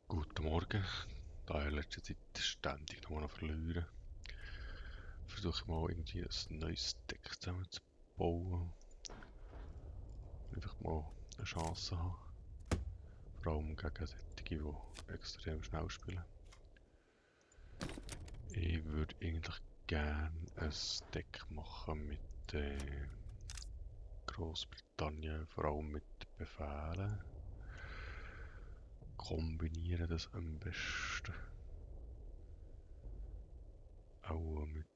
Guten Morgen. Da ich in letzter Zeit ständig noch verlieren, versuche ich mal irgendwie ein neues Deck zusammenzubauen. Einfach mal eine Chance haben. Vor allem gegen solche, die extrem schnell spielen. Ich würde eigentlich gerne ein Deck machen mit Großbritannien, vor allem mit Befehlen. Kombinieren das am besten. Auch mit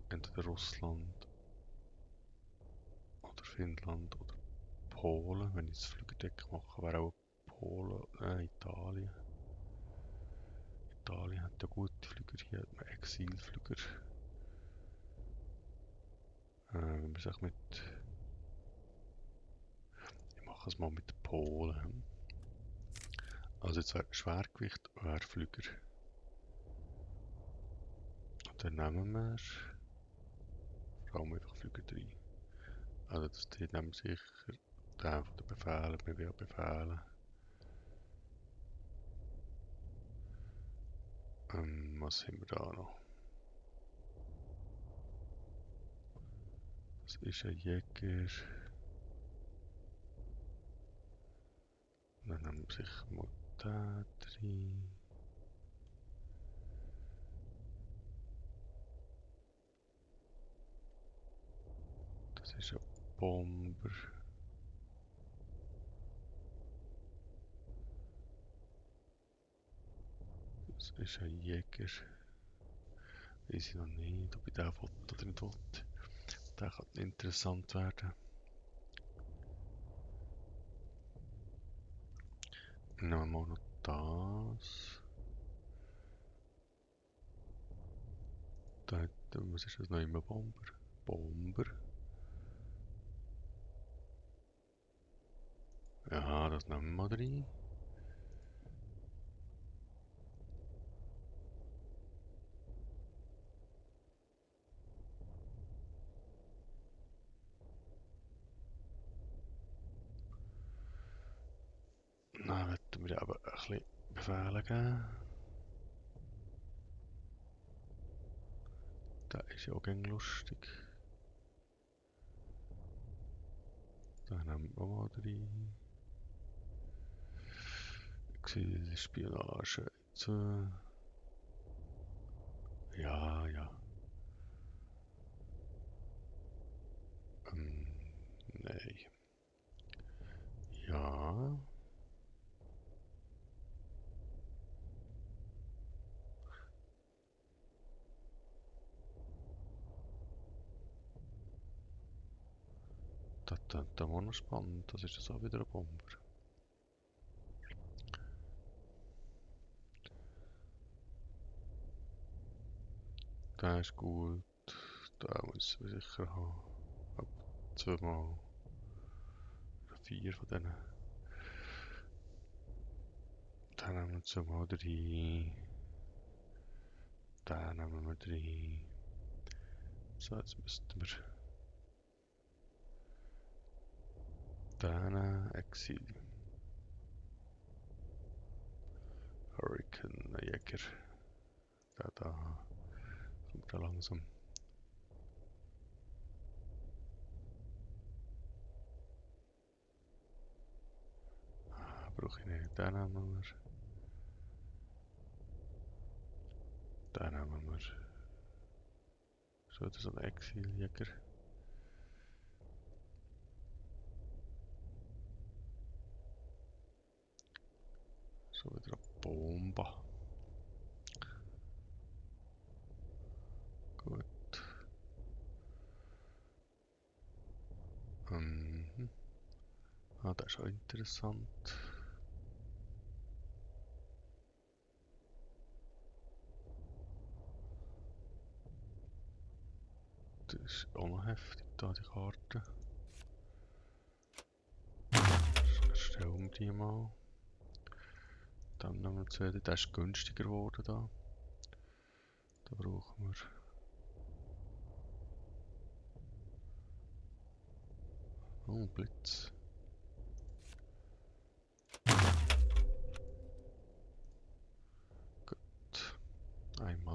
entweder Russland oder Finnland oder Polen. Wenn ich das Flügerdeck mache, wäre auch Polen, Italien. Italien hat ja gute Flüger, hier hat man Exilflüger. Wenn man sich mit, ich mache es mal mit Polen. Also jetzt wäre Schwergewicht, wäre Flüger. Und dann nehmen wir vor allem einfach Flüger rein. Also die nehmen sicher den von den Befehlen, wir will Befehlen. Was haben wir da noch? Das ist ein Jäger. Dann nehmen wir sicher mal den rein. Das ist ein Bomber. Das ist ein Jäger. Weiß ich noch nicht, ob ich den will oder nicht will. Der kann interessant werden. Nehmen wir mal noch das. Was ist das noch immer? Bomber. Bomber. Ja, das nehmen wir mal rein. Dann werden wir aber ein bisschen Befehle geben. Der ist ja auch gäng lustig. Den nehmen wir mal rein. Spionage. Jetzt, ja, ja. Nein. Ja. Das klingt auch noch spannend. Das ist jetzt auch wieder ein Bomber. Der ist gut. Den müssen wir sicher haben. Ab zweimal oder 4 von denen. Den nehmen wir zweimal rein. Den nehmen wir rein. So, jetzt müssten wir den Exil. Hurricane Jäger. Der da kommt da langsam. Brauche ich nicht. Den nehmen wir. Den nehmen wir. Schon wieder so ein Exiljäger. So wieder eine Bombe. Gut. Das ist auch interessant. Das ist auch noch heftig, da die Karte. Erstellen wir die mal. Dann nehmen wir zwei. Der ist günstiger geworden da. Da brauchen wir. Oh, Blitz.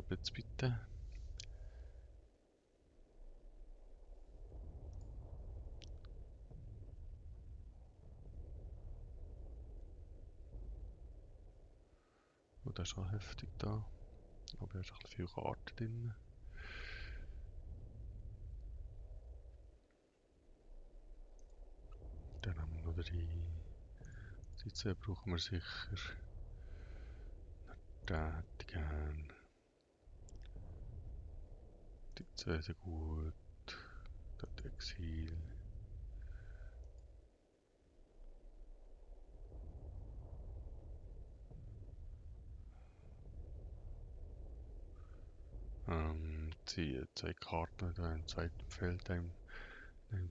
Tablets bitte. Oh, das ist schon heftig da. Aber er hat ein bisschen viele Karten drin. Dann haben wir noch die Sitze, brauchen wir sicher. Den hätte ich gern. Die zwei sind gut. Das Exil. Die zwei Karten da im zweiten Feld im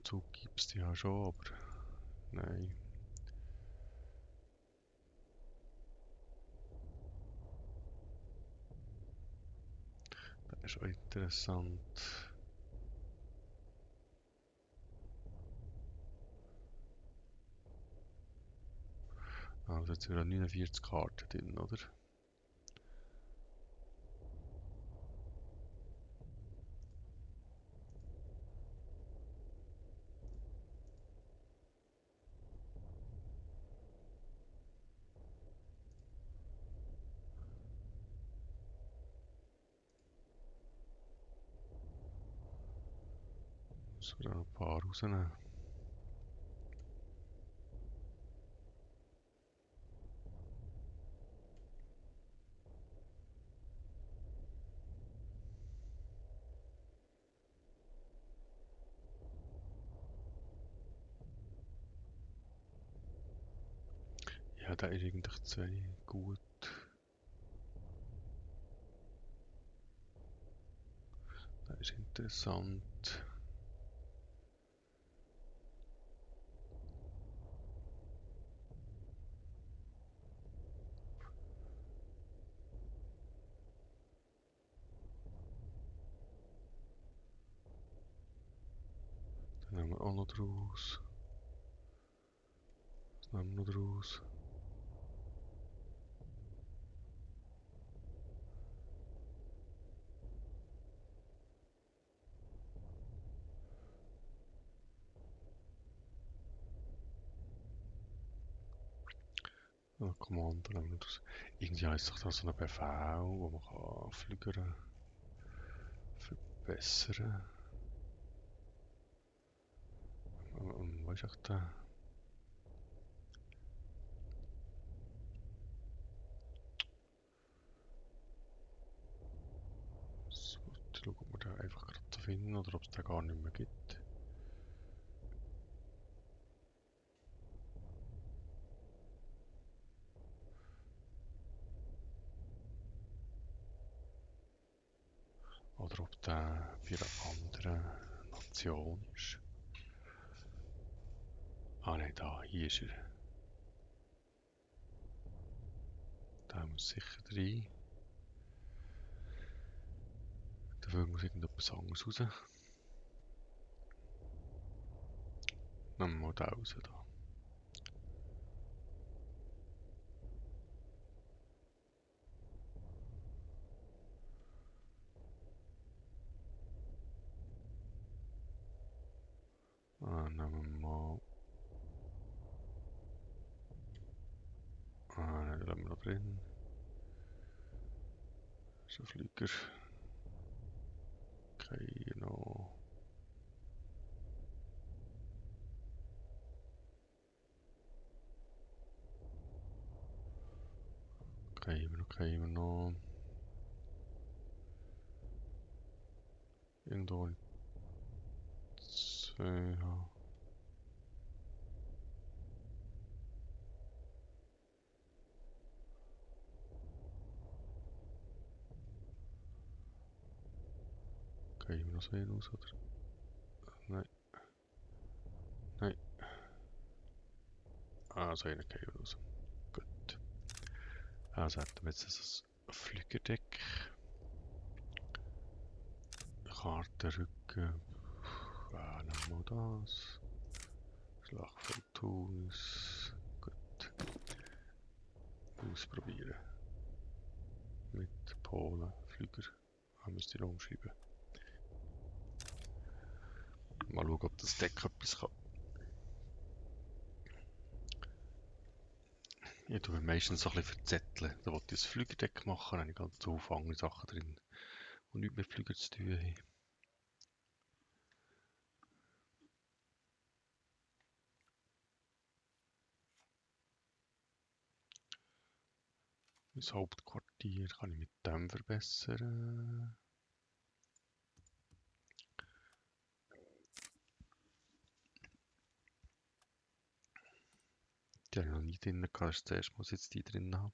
Zug gibt es die ja schon, aber nein. Das ist auch interessant. Also jetzt sind wir 49 Karten drin, oder? Müssen wir da noch ein paar rausnehmen. Ja, da ist eigentlich zwei gut. Das ist interessant. Dann nehmen wir auch noch draus. Was nehmen wir noch draus? Kommando nehmen wir draus. Irgendwie heisst doch das so ein Befehl, wo man kann Flüger verbessern. Was ist echt der? So, ich schaue, ob wir den einfach gerade so finden oder ob es den gar nicht mehr gibt. Oder ob der für eine andere Nation ist. Ah nein, da, hier ist er. Da muss sicher rein. Dafür muss irgendetwas anderes raus. Nehmen wir mal den raus da. Nehmen wir mal. Nein, den lassen wir noch drin. Das ist ein Flüger. Okay, noch. Okay, wir noch. Irgendwo in 2. Okay, wir noch so raus, oder? Nein, nein. So einen gehen wir raus. Gut. Also hätten wir jetzt das Flügerdeck. Kartenrücken. Nehmen wir das. Schlachtfeld Tunis. Gut. Ausprobieren. Mit Polen, Flüger. Da müsste ich noch umschreiben. Mal schauen, ob das Deck etwas kann. Ich tue mich meistens so ein bisschen verzetteln. Da wollte ich ein Flügerdeck machen, dann habe ich ganz viele andere Sachen drin, die nichts mit Flüger zu tun haben. Mein Hauptquartier kann ich mit dem verbessern. Die habe ich noch nie drin gehabt, das ist das erste Mal, dass ich jetzt die drin habe.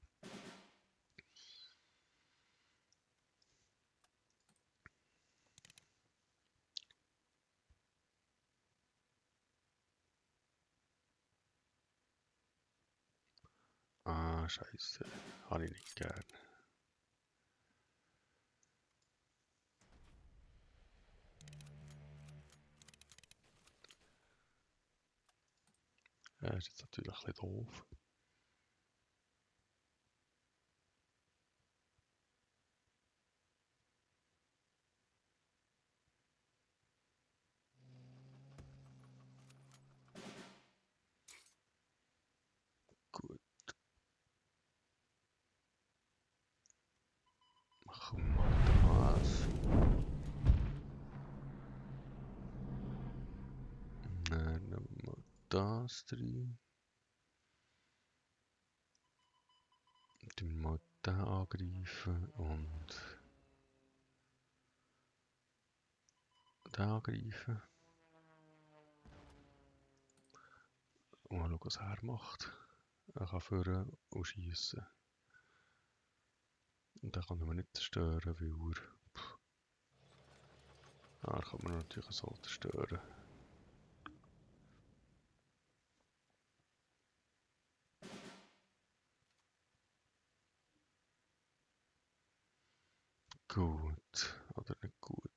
Ah, scheiße. Habe ich nicht gern. Ja, ist jetzt natürlich ein bisschen doof. Gut, machen wir mal das. Dann nehmen wir das drin. Dann mal den angreifen und den angreifen. Und mal schauen, was er macht. Er kann führen und schiessen. Und den kann man nicht zerstören, weil er kann man natürlich so zerstören. Gut, oder nicht gut.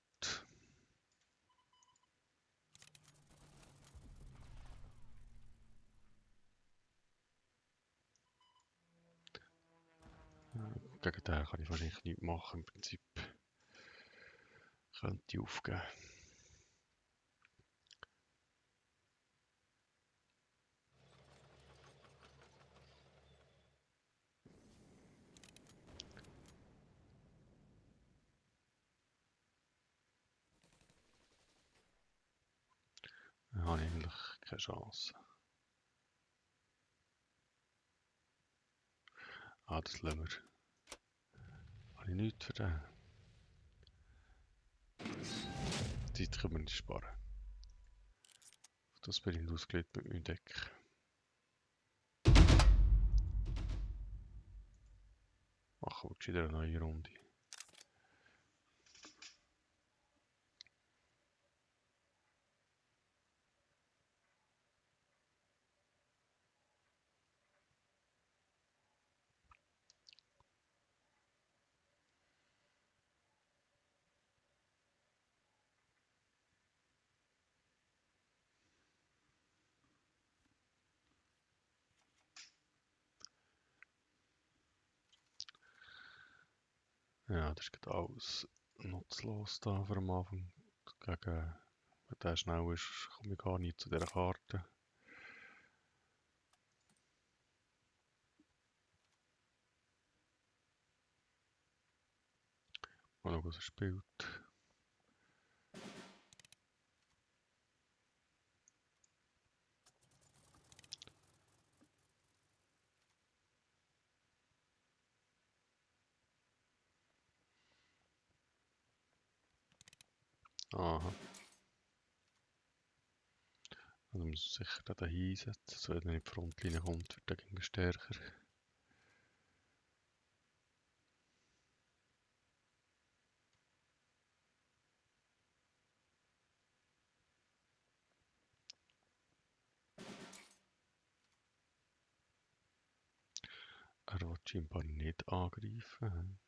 Gegen den kann ich wahrscheinlich nichts machen. Im Prinzip könnte ich aufgeben. Dann habe ich eigentlich keine Chance. Ah, das lassen wir. Habe ich nichts für den. Zeit können wir nicht sparen. Auf das bin ich ausgelegt mit meinem Deck. Machen wir wieder eine neue Runde. Ja, das ist gerade alles nutzlos da für am Anfang. Gegen, wenn der schnell ist, komme ich gar nicht zu dieser Karte. Mal schauen, was er spielt. Aha. Also muss ich sicher da hinsetzen, so wenn er in die Frontlinie kommt, wird er gegen stärker. Er will scheinbar nicht angreifen.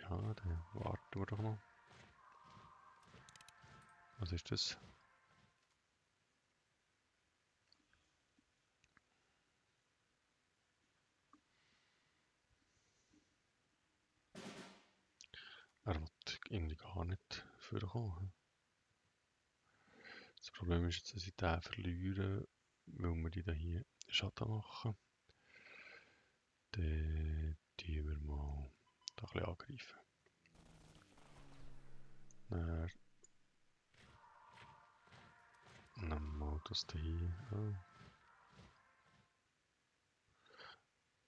Ja, dann warten wir doch mal. Was ist das? irgendwie gar nicht vorkommen. Das Problem ist jetzt, dass ich den verliere, weil wir die da hier Schatten machen. Dann tun wir mal da ein bisschen angreifen. Dann nehmen wir das da hier. Oh.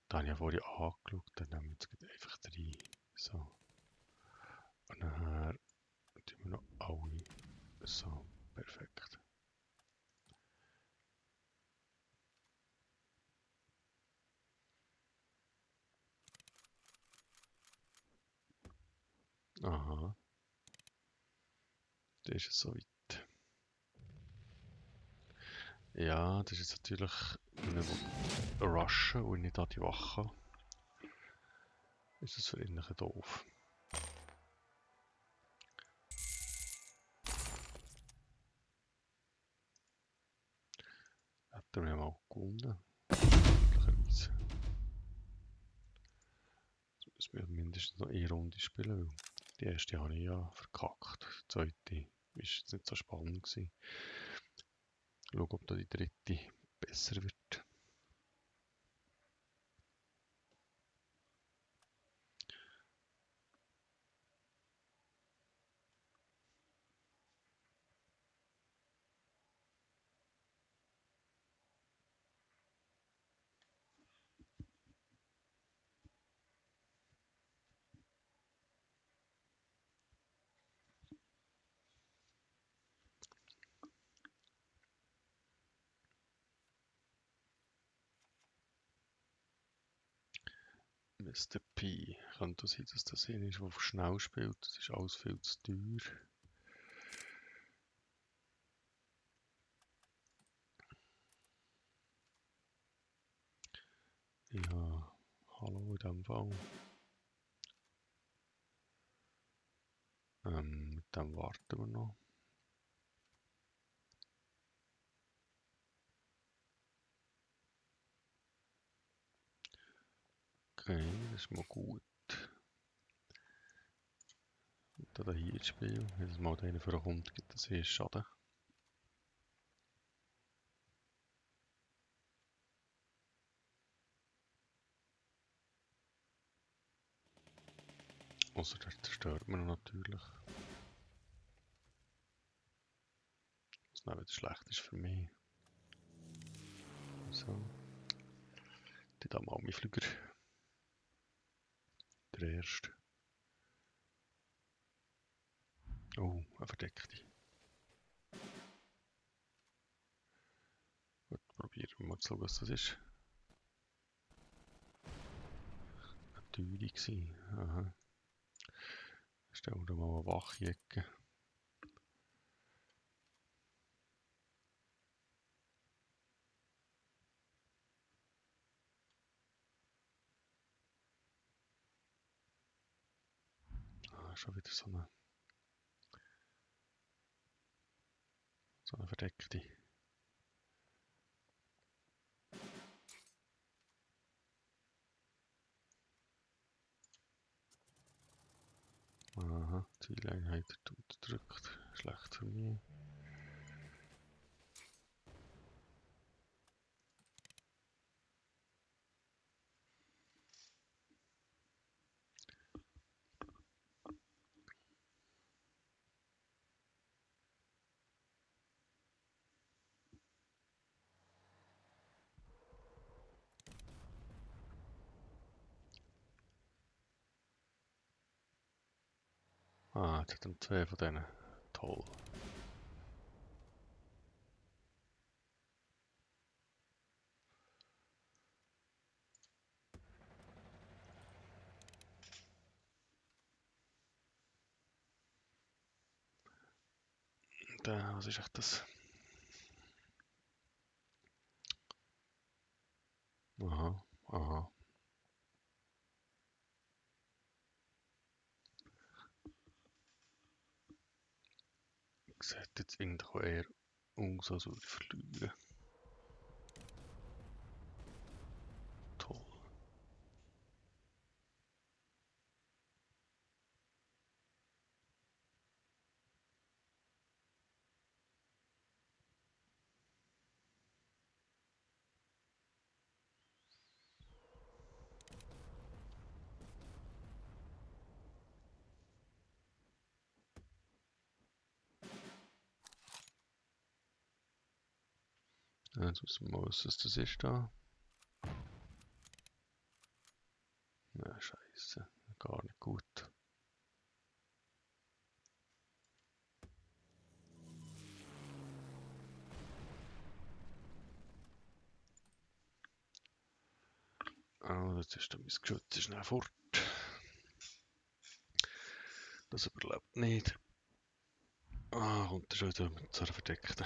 Da habe ich ja vorhin angeschaut, dann nehmen wir jetzt einfach rein. So. Und nachher tun wir noch alle. So, perfekt. Aha, da ist es soweit. Ja, das ist jetzt natürlich, wenn ich rushen und nicht an die Wache, ist das für ihn ein bisschen doof. Hätten wir mal gewonnen. Möglicherweise. Jetzt müssen wir mindestens noch eine Runde spielen, weil die erste habe ich ja verkackt. Die zweite war jetzt nicht so spannend gewesen. Schauen, ob da die dritte besser wird. Mr. P. Könnte sein, dass das einer ist, der schnell spielt. Das ist alles viel zu teuer. Ja, hallo in dem Fall. Mit dem warten wir noch. Okay, das ist mal gut. Und da hier ins Spiel. Jedes Mal der einer vorkommt, gibt es erst Schaden. Außer der zerstört man natürlich. Was dann wieder schlecht ist für mich. So. Die da mal mein Flüger. Der erste. Oh, eine verdeckte. Gut, probieren wir mal zu schauen, was das ist. Eine Türe gewesen. Aha. Stellen wir mal eine Wachjacke. Ah, schon wieder so eine verdeckte. Aha, Zieleinheit unterdrückt. Schlecht für mich. Ah, jetzt hat er zwei von denen. Toll. Was ist echt das? Aha, aha. Sieht jetzt irgendwie eher aus, als würde ich verlieren. Toll. Jetzt müssen wir mal, was das ist da. Na, scheiße. Gar nicht gut. Ah, jetzt ist da mein Geschütz schnell fort. Das überlebt nicht. Ah, kommt er schon wieder mit so einer verdeckten.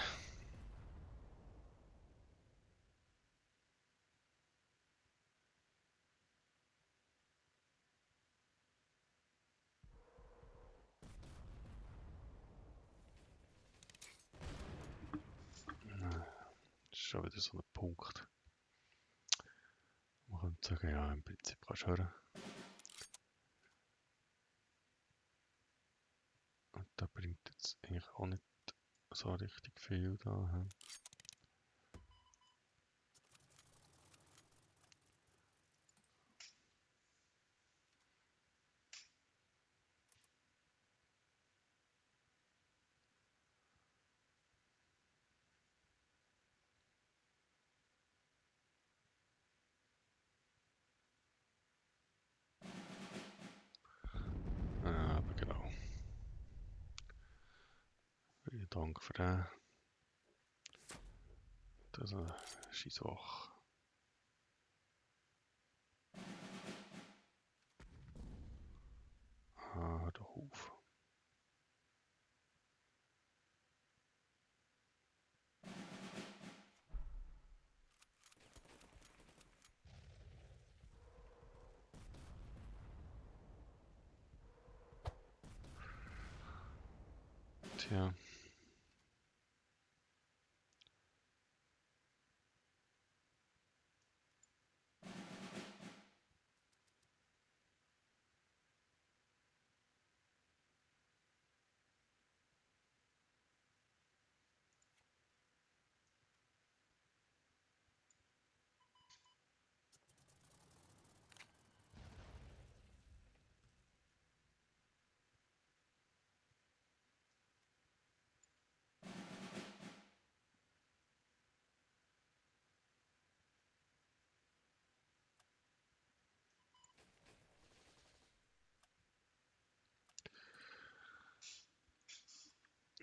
Das ist schon wieder so ein Punkt. Man könnte sagen, ja, im Prinzip kannst du hören. Und da bringt jetzt eigentlich auch nicht so richtig viel da. He. Aber genau. Vielen Dank für den. Das ist eine Scheisswoche. Ah, hör doch auf. Tja.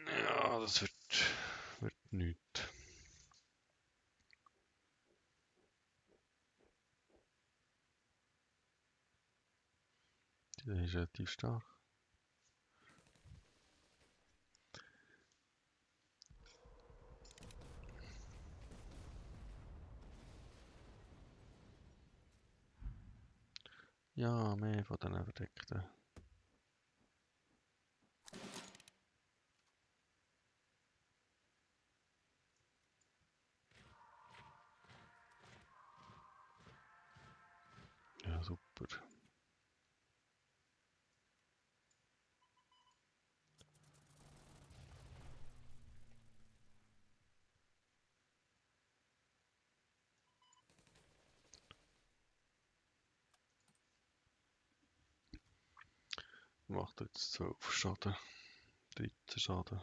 Ja, das wird nichts. Die ist relativ stark. Ja, mehr von diesen verdeckten. Ja, super. Macht jetzt 12 Schaden. 13 Schaden.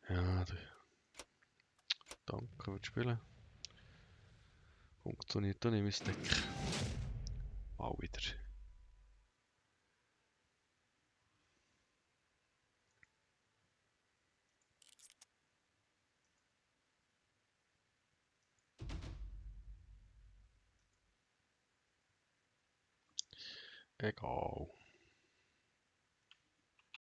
Ja, danke fürs Spielen. Funktioniert dann nicht mein Deck. Mal wieder. Egal.